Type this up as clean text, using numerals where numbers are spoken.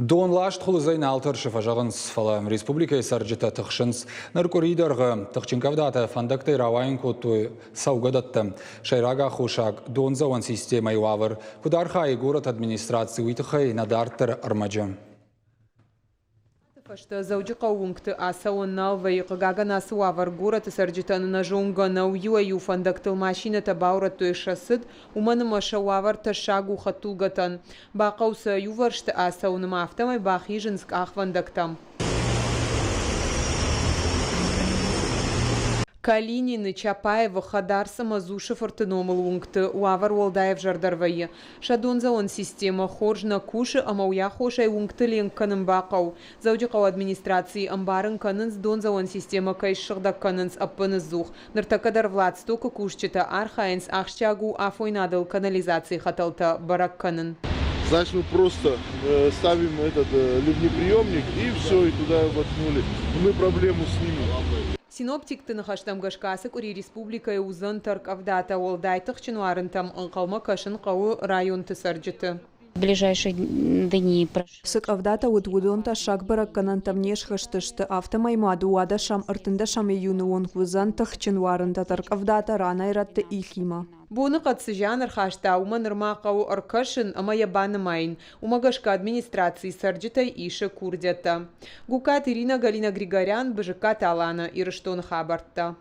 Донласт хуылыдзӕй нал тӕрсы, фӕзӕгъынц, фӕлӕ республикӕйы цӕрджытӕ тыхсынц. Ныр къуырийы дӕргъы тыхджын къӕвдатӕ фӕндӕгтӕй рауайын кодтой цӕугӕдӕттӕ. Сӕйраг аххосаг – дондзӕуӕн системӕйы уавӕр. Куыд архайы горӕты администраци, уый тыххӕй нӕ дарддӕры ӕрмӕджы. Фӕстӕ Дзӕуджыхъӕуы уынгты ацӕуӕн нал вӕййы. Хъыгагӕн, ацы уавӕр горӕты цӕрджытӕн ӕнӕзонгӕ нӕу. Иуӕй-иу фӕндӕгтыл машинӕтӕ баурӕдтой сӕ цыд, уымӕн ӕмӕ сӕ уавӕр тӕссаг у хӕдтулгӕтӕн. Бахъӕуы сӕ иувӕрсты ацӕуын ӕмӕ афтӕмӕй бахизынц къахвӕндӕгтӕм. Калинины, Чапаевы, Хӕдарц ӕмӕ Дзусы-фырты номыл уынгты уавӕр уӕлдай ӕвзӕрдӕр вӕййы. Сӕ дондзӕуӕн системӕ хорз нӕ кусы ӕмӕ уый аххосӕй уынгты ленк кӕнын бахъӕуы. Дзӕуджыхъӕуы администрацийы ӕмбарын кӕнынц, дондзӕуӕн системӕ кӕй ссыгъдӕг кӕнынц ӕппыныдзух. Ныртӕккӕ дӕр Владстокы кусджытӕ архайынц, ахсджиаг у афойнадыл канализацийы хӕтӕлтӕ бӕрӕг кӕнын. Значит, мы просто ставим этот ливнеприемник и все, и туда воткнули. Мы проблему снимем. Синоптикты ныхӕстӕм гӕсгӕ ацы къуыри республикӕйы уыдзӕн тӕрккъӕвдатӕ, уӕлдай тыхджын уарынтӕм ӕнхъӕлмӕ кӕсын хъӕуы районты цӕрджыты. Ближайшие дни Цы къӕвдатӕ уыд, уыдон тӕссаг бӕрӕггӕнӕнтӕм не схызтысты, афтӕмӕй ма 12-ӕм 13 июны онг уыдзӕн тыхджын уарынтӕ тӕркъӕвдатӕ ранӕй-рӕтты ихимӕ. Боныхъӕд цы зиан ӕрхаста, уымӕ нырма хъӕуы ӕркӕсын ӕмӕ йӕ банымайын. Уымӕ гӕсгӕ администрацийы цӕрджытӕй исы курдиӕттӕ. Гугкаты Иринӕ, Галина Григорян, Бызыккаты Алана, Ирыстоны хабӕрттӕ.